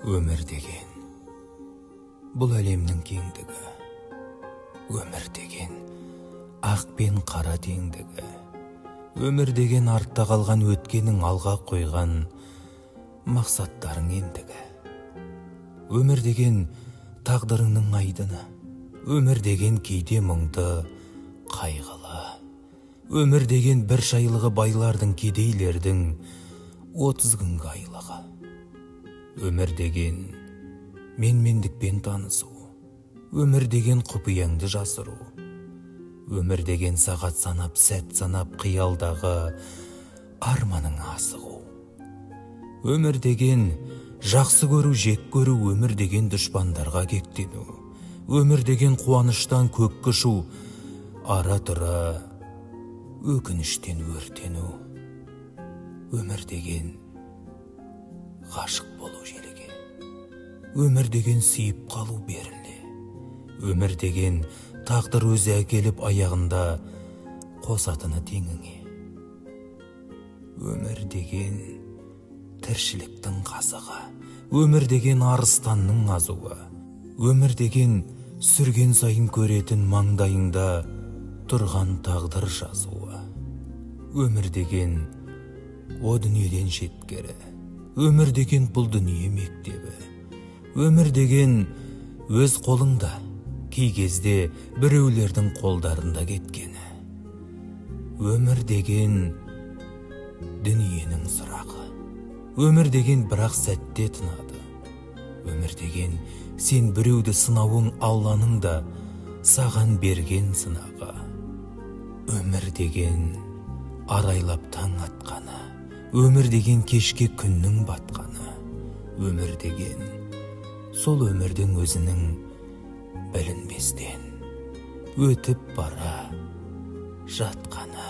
Өмір деген бұл әлемнің кеңдігі, өмір деген ақ пен қара теңдігі, өмір деген артта қалған өткенің, алға қойған мақсаттарың ендігі. Өмір деген тағдырыңның айдыны, өмір деген кейде мұңды, қайғылы. Өмір деген бір жайлығы байлардың, кедейлердің 30 күнгі айлығы. Өмір деген менмендікпен танысу, өмір деген құпияңды жасыру, өмір деген сағат санап, сәт санап, қиялдағы арманыңа асығу. Өмір деген жақсы көру, жек көру, өмір деген дұшпандарға кектену, өмір деген қуаныштан көкке ұшу, ара-тұра өкініштен өртену. Өмір деген ғашық болу желіге, өмір деген сүйіп қалу беріле, өмір деген тағдыр өзі әкеліп аяғында қосатыны теңіңе. Өмір деген тіршіліктің қазығы, өмір деген арыстанның азуы, өмір деген сүрген сайын көретін маңдайыңда тұрған тағдыр жазуы. Өмір деген о дүниеден шеткері, өмір деген бұл дүние мектебі, өмір деген өз қолыңда, кей кезде біреулердің қолдарында кеткені. Өмір деген дүниенің сұрағы, өмір деген бірақ сәтте тынады. Өмір деген сен біреуді сынауың, Алланың да саған берген сынағы. Өмір деген арайлап таң атқаны, өмір деген кешке күннің батқаны, өмір деген сол өмірдің өзінің білінбестен өтіп бара жатқаны.